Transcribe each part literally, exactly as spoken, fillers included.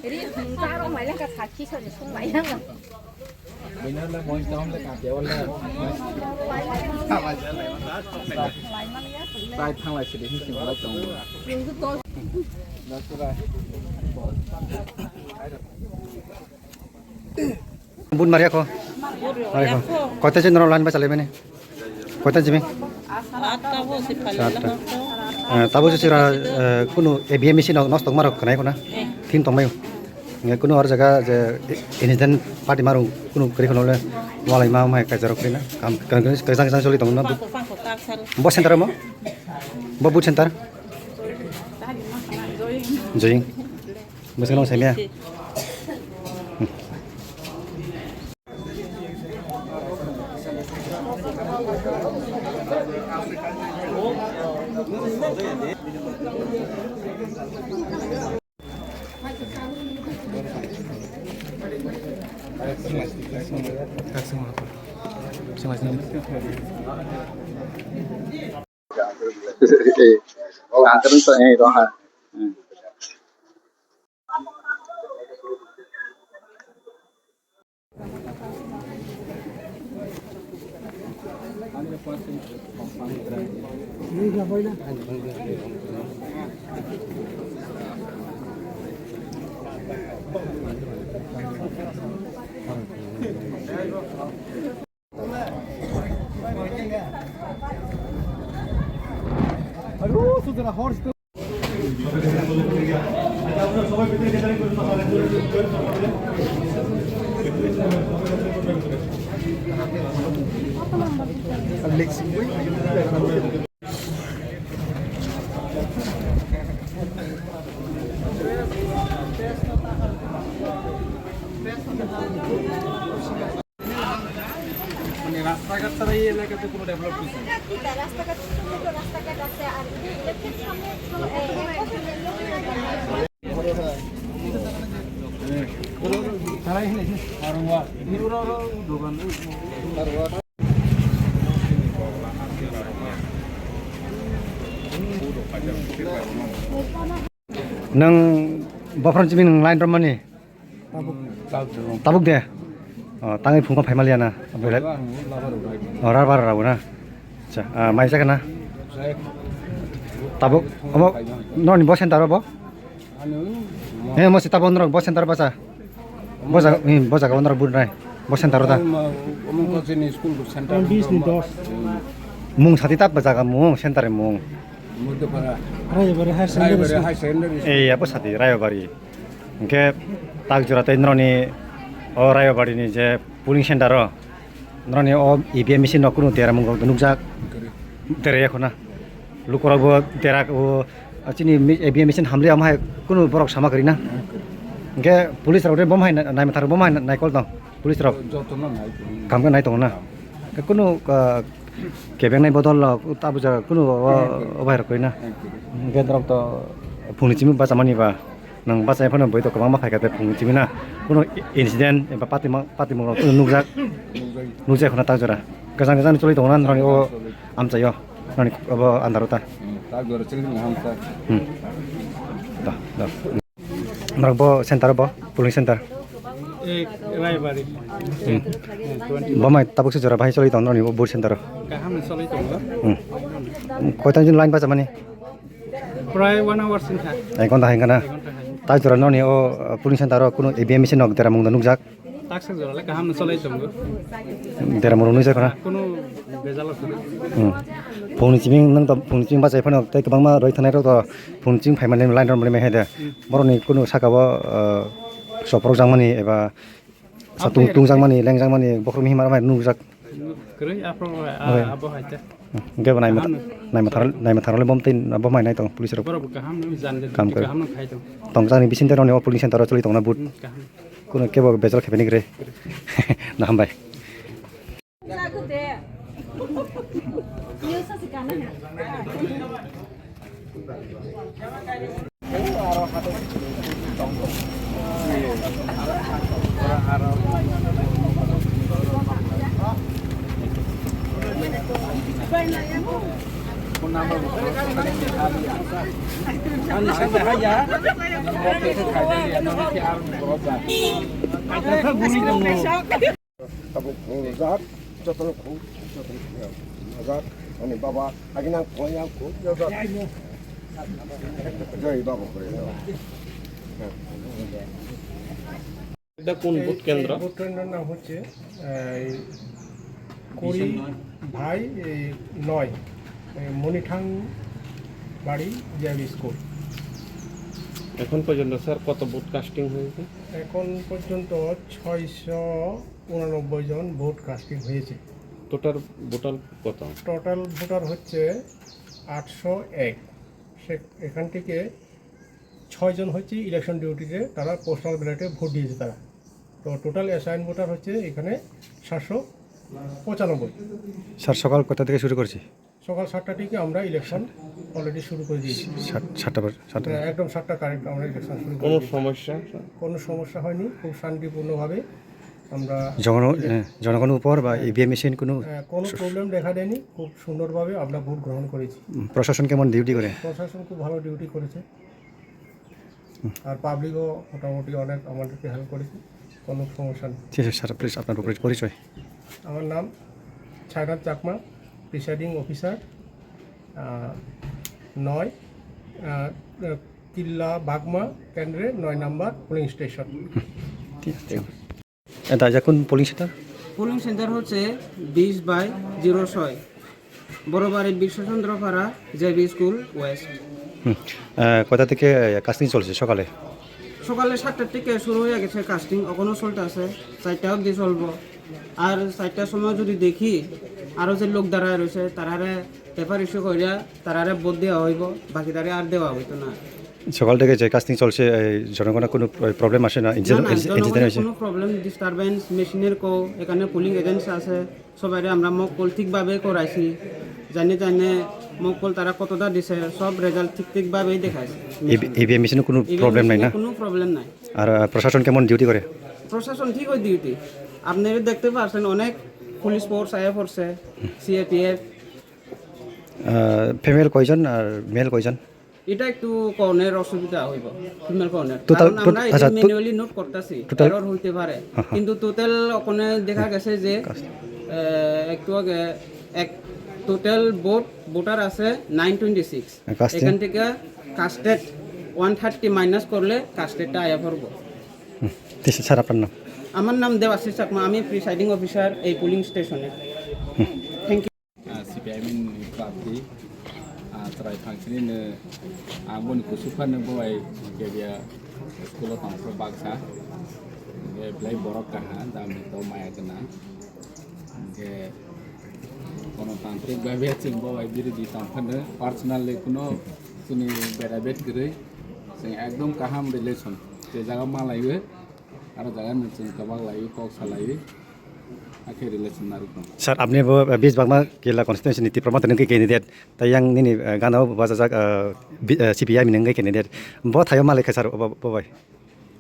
Ri hung ta rong lai lang ka sakhi sa ni sung lai lang. Bini le moi dom le ka te wala. Tai thang lai sidi hin sing lai tong. Bun maria ko. Maria ko. Koita jin ro line ba chalai mani. Koita jimi? Atta bo si phalila. Atta. Eh, tabo si sira, eh, kunu A B M machine nok nos tong maro khnai khuna. Eh. Thin tong mayo. Nge kunu or jaga je incident party maru kunu kri kholo le walai ma mai kaisa rok krina. Kam, kam, kam, kaisa, kaisa soli tong na. Pangko, pangko, tak sar. Bo center mo? Bo booth center? Join. Bwskango saimaya. মানে রাস্তাঘাট ছাড়া এই এলাকাতে কোনো ডেভেলপ হয়েছে না। রাস্তাঘাট, ছোট ছোট রাস্তাঘাট আছে, আর এই ইলেকট্রিক সামনে কোনো, এ, Nwng bophron simi nwng line romani? Tabuk. Tabuk de. O, tangwi phungo phaima liya na? Belai. O, rarbar rabo na? Acha, ah, mai jaga na? Tabuk, omo, noni bo center bo? He, mo sita bo norok bo center basa. Bo jaga, hmm, bo jaga bo norok bud nai. Bo center ta. Omo, omo ko chini school ko center. Bis ni dos. Mung sati ta bo jaga mung center mung. Muddupara. Rayabari Higher Secondary Rayabari School. Higher Secondary School. Eh, abo sati Rayabari. Hingke tak jora tei noroni o Rayabari ni je polling center o. Noroni o E V M machine rok kunu dera mung rok nukjak. Dera ya khuna. Lukurok bo dera o chini mi-, E V M machine hamli ama hai kunu borok sama kwrwi na. Hingke police rok de bom hai na-, naimwthang bom hai na-, naikol tong. Police rok. Joto no nai. Kam khe nai tongo na. Kunu, ah, kebeng nai bodol rok tabuk jaga kunu o, o bai rok kwrwi na. Hingke norok to Phungni chimi bachamani ba, nang bachai phano boi to kwbangma phaikha, tei phungni chimi na kuno incident eba patimang, patimung rok kuno nukjak, nukjak khuna tak jora. Gajang gajang choli tongna norokni o amchaio, norokni obo andaro ta. Hmm, tak jora choli tong ham ta. Hmm. Da, da. Norok bo center bo, polling center. Eh, Raibari. Hmm. Bo mai tabuk se jora bahai choli tong norokni o booth center o. Kaham choli tongo. Hmm. Koita din line bachamani? Prai one hour sing kha. Ek ghonta hai khana. Ek ghonta hai. Tai jora noni o, uh, polling center o kuno E V M machine nok dera mung da nukjak. Tak sa jora le kaham no cholai tongo. Dera mung nukjak khana. Kuno bejal khana. Hmm. Phungni chiming nang to phungni chiming bachai phano tei kwbangma roi thanai rok to phungni chiming phaimani line rok mani hai de. Hmm. Borokni kuno saka o, uh, soprok jangmani eba satung tungjakmani, lengjakmani, bokhorok mihimar bai nukjak. Kwrwi aphro, ah, abo hai ta. Hwnkhe bo naima, kaham no. Naima thar-, naima tharle bom tei bo mai nai tong police rok. Borok bo kaham no jan de, kaham kwrwi. Kaham no khai tong. Tongjakni bising tei roni o polling center o choli tongna but. Hmm, kaham. Kuno kebo bejal khepeni kwrwi. Na hambai. Abo, o, jak, jotono khung, jotono khung, jak, ani baba, agina khung, jak, khung, jak. Jai baba, khung, jak. এটা কোন ভোট কেন্দ্র? ভোট কেন্দ্রর নাম হচ্ছে, এই, কুড়ি ভাই, এই, নয়, এই, মণিঠাং বাড়ি জে বি স্কুল। এখন পর্যন্ত, স্যার, কত ভোট কাস্টিং হয়েছে? এখন পর্যন্ত ছয়শো উননব্বই জন ভোট কাস্টিং হয়েছে। টোটাল ভোটার কত? টোটাল ভোটার হচ্ছে আটশো এক। সে, এখান থেকে ছয়জন হচ্ছে ইলেকশন ডিউটিতে, তারা পোস্টাল ব্যালটে ভোট দিয়েছে তারা। তো টোটাল অ্যাসাইন ভোটার হচ্ছে এখানে সাতশো পঁচানব্বই। স্যার, সকাল কটা থেকে শুরু করছি? সকাল সাতটা থেকে আমরা ইলেকশন অলরেডি শুরু করে দিয়েছি। সাত-, সাতটা বাজে, সাতটা। হ্যাঁ, একদম সাতটা কারেক্ট আমরা ইলেকশন শুরু করে কোনো দিয়েছি। সমস্যা? কোনো সমস্যা হয়নি, খুব শান্তিপূর্ণভাবে আমরা জনগণ-, হ্যাঁ, জনগণের উপর বা ইভিএম মেশিন কোনো হ্যাঁ, কোনো প্রবলেম দেখা দেয়নি, খুব সুন্দরভাবে আমরা ভোট গ্রহণ করেছি। উম, প্রশাসন কেমন ডিউটি করে? প্রশাসন খুব ভালো ডিউটি করেছে। আর পাবলিকও মোটামুটি অনেক আমাদেরকে হেল্প করেছে, কোনো সমস্যা নেই। ঠিক আছে স্যার, প্লিজ আপনার উপরে পরিচয়। আমার নাম ছায়নাথ চাকমা, প্রিসাইডিং অফিসার, আহ, নয়, আহ, কিল্লা বাগমা কেন্দ্রে নয় নাম্বার পোলিং স্টেশন। ঠিক আছে। এটা যা কোন পোলিং সেন্টার? পোলিং সেন্টার হচ্ছে বিশ বাই জিরো ছয়, বড়বাড়ি বিশ্বচন্দ্রপাড়া, জেবি স্কুল ওয়েস্ট। হুম। আহ, কয়টা থেকে, আহ, কাস্টিং চলছে সকালে? সকালে সাতটার থেকে শুরু হয়ে গেছে কাস্টিং, এখনো চলতে আছে, চারটা অবধি চলবো। আর চারটার সময় যদি দেখি, আরও যে লোক দাঁড়ায় রয়েছে, তারারে পেপার ইস্যু করিয়া তারারে ভোট দেওয়া হইব, বাকি তারে আর দেওয়া হইতো না। সকাল থেকে যে কাস্টিং চলছে, এই জনগণের কোনো প্র-, প্রবলেম আসে না? না, ইনসিডেন্ট, না, ইনসিডেন্ট জনগণের হয়েছে? কোনো প্রবলেম, ডিস্টারবেন্স, মেশিনের কো, এখানে পোলিং এজেন্টস আছে, সবাইরে আমরা মক কল ঠিকভাবে করাইছি, জানি জানি মক কল তারা কতটা দিছে, সব রেজাল্ট ঠিক ঠিকভাবেই দেখাইছে। ইভি-, ইভিএম মেশিনে কোনো ইভিএম প্রবলেম নাই মেশিনে না? কোনো প্রবলেম নাই। আর, আহ, প্রশাসন কেমন ডিউটি করে? প্রশাসন ঠিক ওই ডিউটি। আপনারা দেখতে পাচ্ছেন, অনেক পুলিশ ফোর্স আয়া পড়ছে, সিএপিএফ। আহ, ফিমেল কয়জন আর মেল কয়জন? এটা একটু কর্নের অসুবিধা হইব, ফিমেল কর্নের। টোটাল, কারণ আমরা টোট-, এটা আচ্ছা, টো-, ম্যানুয়ালি নোট করতেছি, টোটাল এরর হইতে পারে। হ্যাঁ, হ্যাঁ। কিন্তু টোটাল ওখানে দেখা গেছে যে, কাস্ট। আহ, একটু আগে এক, টোটাল ভোট, ভোটার আছে নাইন টোয়েন্টি সিক্স। কাস্টিং? এখান থেকে কাস্টেড ওয়ান থার্টি মাইনাস করলে কাস্টেডটা আয়া পড়বো। হুম, ঠিক আছে, স্যার, আপনার নাম? আমার নাম দেবাশিস চাকমা, আমি প্রিসাইডিং অফিসার এই পোলিং স্টেশনে। হুম। Thank you. Ah, C P I M ni prarthi, ah, chwrai phangsini no, ang boni kusu phano bo bai kebia school o tongphuru baksa. Hwnkhe belai borok kaha, jang bini to maya gwnang. Hwnkhe kono tantrik bai bai chwng bo bai biridi tong phano personally kuno chini bera bet kwrwi, chwng ekdom kaham relation. Je jaga malaiwi, aro jaga no chwng kwbak laiwi, kok salaiwi. Akhe relation narwk tongo. Sir, apni bo, eh, Bijbakma Kila constituency ni Tipra Motha ni wngkhe candidate, tei yang nini, eh, gana o bachajak, eh, bi-, eh, C P I M ni wngkhe candidate. Bo thaio malai kha sir, bo, bo bai.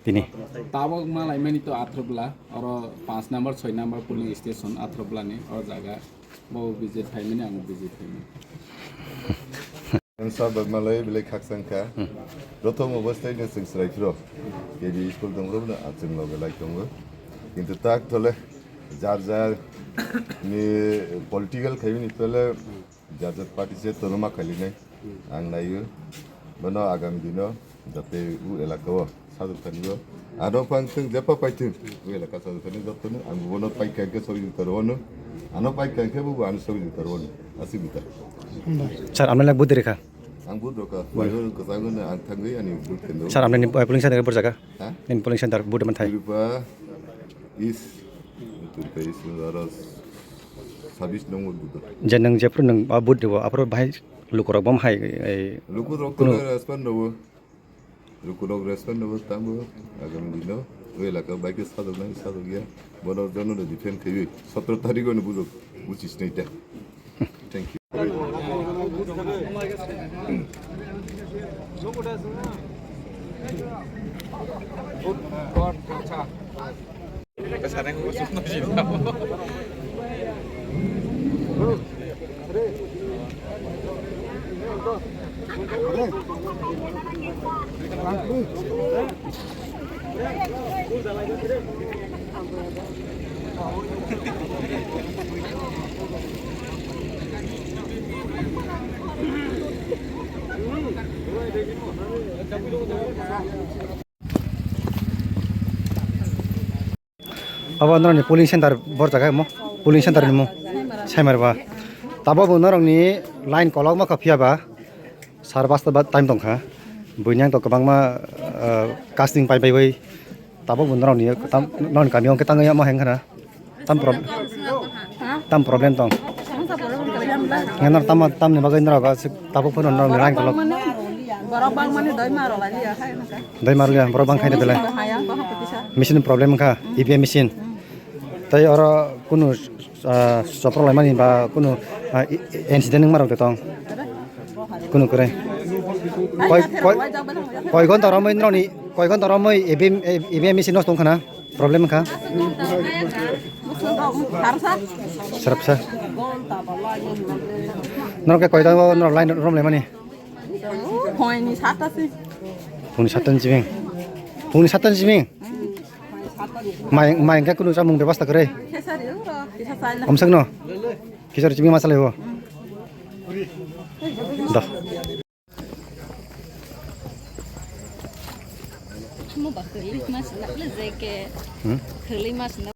Tini. Tabok malaimani to Athrobla, oro panch number, soi number polling station Athrobla ni, o jaga. Bo visit phaimani, ang visit phaimani. Ang sa bagmalai belai khakchang kha. Hmm. Prothom obostai no chwng chwrai phro. K B school dong rok no achwng loge lai tongo. Kintu tak thole jar jar ni political khaimani pele jar jar party se tono ma khailinai. Ang naio. Bono agami dino jate u elaka o. Saduk thani o. Ano phang thung jepa pai thung. Wela ka saduk thani jotto no. Ang bono pai kha khe sori juta ro no. Ano pai kha khe bo ano sori juta ro no. Asi juta. Sir, amne lak budri kha. Ang bud rokha. Wala ko sango na ang thangwi ani bud kendo. Sir, amne ni, eh, polling center bor jaga. Ha? Ni polling center bud man thai. Rupa is. Rupa is aro sabis nong bud. Je nang jepro nang, ah, bud dibo. Apro bahai lukurok bom hai, eh, lukurok kuno ko respond no. Lukurok respond no tamo agami dino o elaka bai khe sadok nai sadok ya. Bono jono no defend khaiwi sotro tarikh no bujok buchis nai ta. Thank you. Abo norokni polling center bor jaga mo, polling center ni mo, Saimarba. Tabok bo norokni line kolokma kha phiya ba, sar basta ba time tongkha. Buini ang to kwbangma, ah, casting pai pai bai. Tabok bo norokni tam, norokni kami o khe tangwi ma heng khana. Tam prob-, tam problem tong. Ngenor tam, tamni bagwi norok tabuk phano norok ni line kolok. Borok bang mani doi maro lai ya khai na. Doi maro ya, borok bang khai de belai. Machine problem kha, E V M machine. Tai oro kunu, ah, soprok lai mani ba kunu, ah, i-, i-, incident wng marok de tong. Kunu kore. Koi, koi, koi ghonta romoi norok ni, koi ghonta romoi E V M, E V M machine nosto wng khana. Problem kha? Sarapsa. Norok khe koita o norok line rom laimani? Phungni satta se. Phungni satta ni simi. Phungni satta ni simi. Mai, mai khe kunu chamung bebasta kwrwi. Khesari o, kisa chai na. Omsek no. Kisar simi ma chalai o. Da. Mo ba khwlwi ma sina le je ke. Hmm? Khwlwi ma sina.